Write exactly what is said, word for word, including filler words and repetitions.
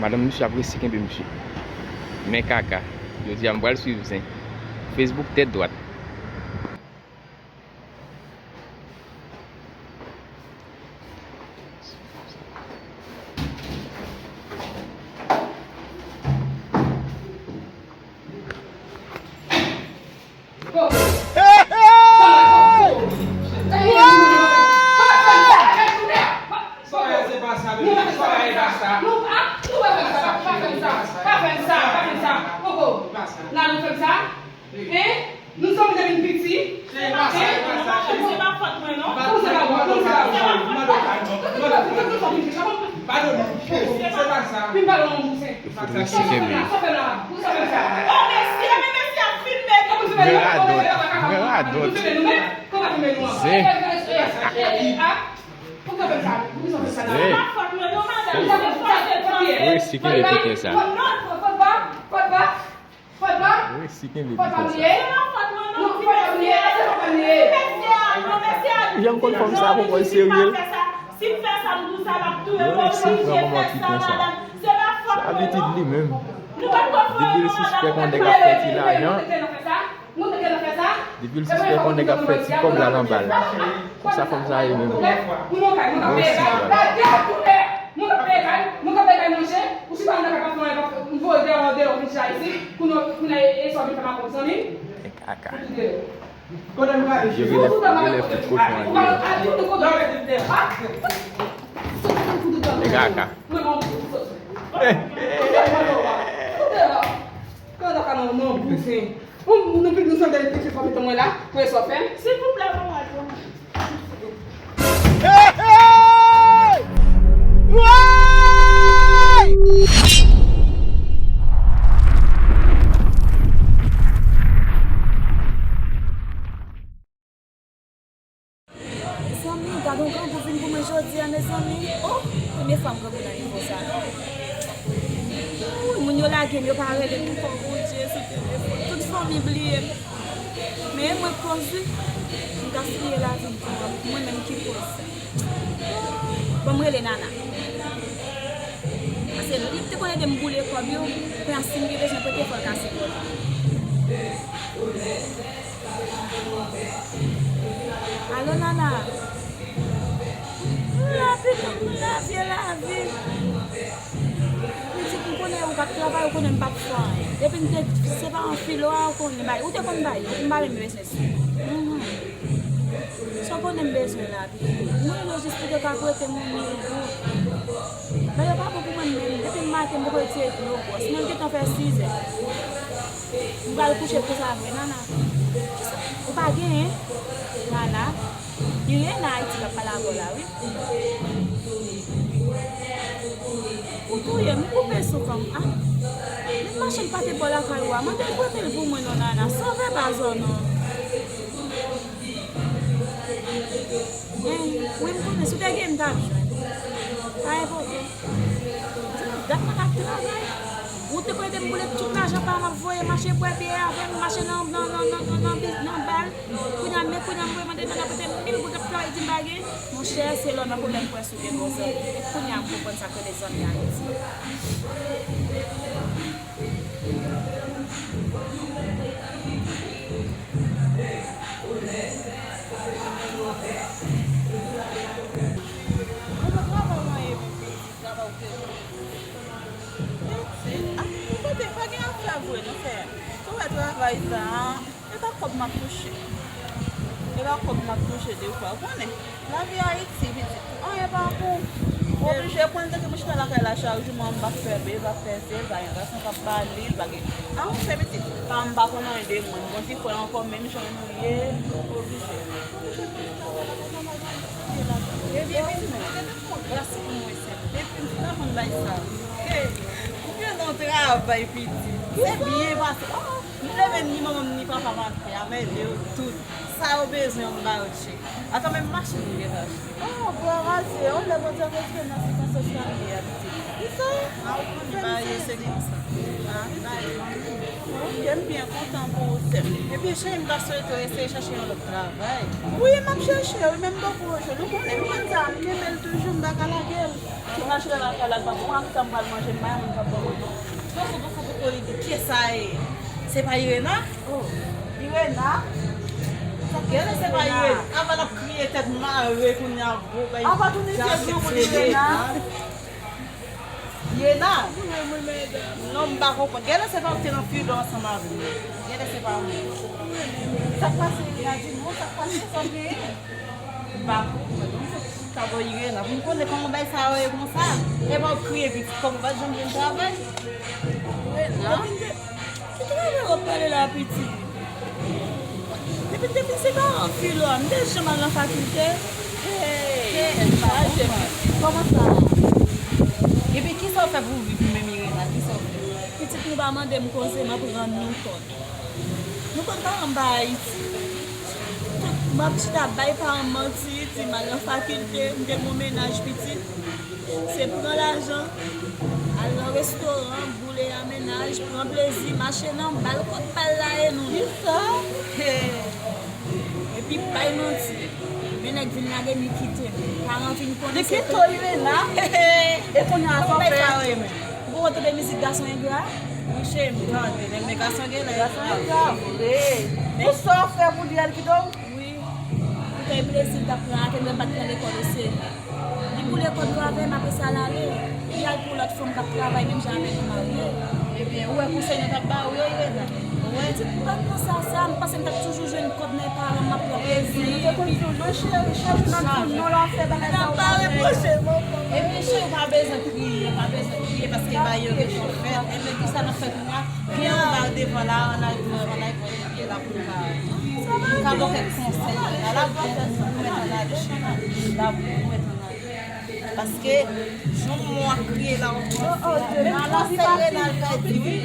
Madanm misye ap resi kenbe misye. Men kaka. Jodi a m pral swiv zen. Facebook tèt dwat. Hein? Nou zanmi depi n piti. Hein? Se pa fòt mwen non. Kòman se pa fòt mwen? Kòman se pa fòt mwen? Padone. Se pa sa. Vin pale yon bouzen. Yo fout resi kenbe. Sa fè la. Pou sa fè sa. Oh, mesye, men mesye ap filme. Kòman se pa fòt mwen? Kòman se pa fòt mwen? Kòman se pa fòt mwen? Zen. Pou sa fè sa. Pou sa fè sa. Se pa fòt mwen non, madanm. Se fòt, se fòt. Yo resi kenbe piten sa. Fòt pa. Fòt pa. Fòt pa. Wi, si kenbe pito sa. Fòt pa m ye. Se pa fòt mwen non, ti mesye a, se pa fòt mwen ye. Mesye a, non, mesye a. Jan m konn fanm sa, poko l serye. Si m fè sa, m di w sa, l ap touye m. Yo resi pran manman piten sa. Se pa fòt mwen non. Sa abitid li menm. Depi l sispèk yon nèg ap fè ti lajan. Depi l sispèk yon nèg ap fè ti kòb la nan bal. Sa fanm sa ye menm. Mwen osi, frè. Nèg kaka. Yo rele, rele fout kochon an deyò. Nèg kaka. Kaka nan, nan bouzen. Ou, nou pi, nou sanble piti fò mete mwen la, pou e sò fè m. Silvouplè, mwen al pran. Hey, hey! Woy! Mezanmi, gad yon grangou vin pou mwen jodi a, mezanmi. Oh, premye fwa m grangou nan nivo sa. Ooh, moun yo lage m, yo pa rele m ankò, Bondye, sou telefòn. Tout fanmi bliye m. Men e mwen k koz wi. M gaspiye lavi m pou mwen, mwen menm ki koz sa. Bon, m rele Nana. Pase li te konn ede m boule kòb yo, kounye a si m gen bezwen prete, fò l ka sipòte m. Alo, Nana. M la, pitit, m la, vye lavi. Pitit, m konnen ou p ap travay, ou konnen m p ap fè anyen. Depi m te, se pa yon filo a, ou konnen bay. Ou te konn bay, ou m pa menm bezwen sou. Mhm. Sa w konnen m bezwen la, pitit. Mwen rele w jis pou te ka prete m yon mil goud. Men yo pa bon pou mwen menm. Depi m maten, m poko retire dlo bwòs. Men l gentan fè sizè. M pral kouche pou sa vre, Nana. Ou pa genyen? Nana. Gen Rena Ayiti k ap pale avè w la, wi. Ou touye m, ou koupe souf an m. Ah. Men machann pa te bò lakay ou a, mande l prete l pou mwen non, Nana. Sove baz ou non. Hein, wi, m konnen, si w te gen, m t ap jwenn. Pa enpòtan. Dat mwen ap travay. Ou te konn ede m boule tout lajan pa m ap voye, mache bwè byè avè m, mache nan, nan, nan bal. Kounye a, men kounye a, m voye mande Nana prete m mil goud, l ap travay, di m pa gen. Monchè, se lè w nan pwoblèm pou wè si w gen bon zanmi. E kounye a, m konprann sa k rele zanmi Ayiti. Kòman travay w ye, pitit? Travay w te... Pitit, ah, ou kote pa gen afè vre, non, sè. Ou wè travay sa a, e pa kòb m ap touche. E pa kòb m ap touche defwa, ou konnen. Lavi Ayiti, pitit, anyen pa bon. Ou oblije pran l, tanke mwen chita lakay la chak jou, mwen m p ap fè byen, m p ap fè se, pa gen gason k ap ba li, pa gen anyen, pitit. Pa m pa konn anyen de moun. Bon, ti frè ankò, menm jan nou ye, oblije. Ebyen, pitit, mwen te fè yon gras pou mwen, sè. Depi m ta konn bay sa. Ke, ou gen yon travay, pitit. Se byen pase. Oh, m leve ni manman m, ni papa m atè, avè yo tout. Sa yo bezwen, m ba yo tchek. Ata menm machin m gentan achte. Oh, bravo a Dye, yon lè Bondye retire nan sikonstans sa m ye a, pitit. Kisa? A, ou konn ba yo, se konsa. A, pitit. Ok, m byen kontan pou ou, sè m. Ebyen, cheri, m ta swete w eseye chache yon lòt travay. Wi, m ap chache, wi, men m poko jwenn. Ou konnen, m konn sa, m kenbe l toujou, m pa ka lage l. Mwen al chita lakay la, l pa bon, ak sa m pral manje, m pa renmen, m p ap ban mwen non. Dousou, dousou, dousou, li di, kiyès sa ye? Se pa Irena? Oh, Irena? Genlè se pa Irena. Avan l ap kriye tèt mare kounye a, gwo bay. Avan tou li se granmoun Irena. Irena? Non, m pa konprann. Genlè se pa ou ki te nan fidò ansanm avè m. Genlè se pa ou. Sa k pase, Irena? Di m non, sa k pase, sa w genyen? M pa konprann non. Sa bon, Irena, pou m konnen kòman bay sa yo ye konsa. E pa w ap kriye pitit, kòm ou pa t janm jwenn travay. Irena. Ki travay w ap pale la, pitit? Depi, depi se pa an filo a, m te janm al nan fakilte. Hey, chaje pitit. Kòman sa? Epi kisa w fè pou w viv ou menm, Irena? Kisa w fè? Pitit, nou pa mande m koze, m ap rann nou kont. Nou konn paran m pa Ayiti. M ap chita bay paran m manti, di m al nan fakilte, m te gen yon mennaj pitit. Se pran lajan, al nan restoran, boule a mennaj, pran plezi, mache nan bal, kot bal la e nou ye. Kisa? He. Epi bay manti. Men nèg vin lage m, li kite m. Paran vin konnen se kite w, Irena. E kounye a sa w fè? Ou poko tande mizik gason engra? Wi cheri, m tande, men, men gason genlè. Gason engra vre. Men sa w fè pou li, al kite w? Wi. Poutèt plezi l t ap pran ak mwen, m pa t pran lekòl oserye. Li boule kòb yo avè m, apre sa l ale. Li al pou lòt fanm k ap travay menm jan avèk nou marye. Ebyen, ou wè konsèy nou t ap ba w yo, Irena? Ou wè? M pa t panse a sa, m panse m t ap toujou jwenn kòb nan paran m, m ap pran plezi. Ebyen, nou te konn di w non, cheri, chak jou n ap di w non, lè w ap fè bagay sa, ou pa fè. Ebyen, cheri, ou pa bezwen kriye, ou pa bezwen kriye, paske bagay yo gentan fèt. Ebyen, kisa n ap fè kounye a? Gen yon bal devan la, ann al pran, ann al pran yon byè la pou n ka, pou n ka ba w kèk konsèy. La, la, pou w mèt ann ale, cheri. La, pou w mèt ann ale. Paske, jan w ap kriye la, w ap pran. Men m panse Renal ka di wi.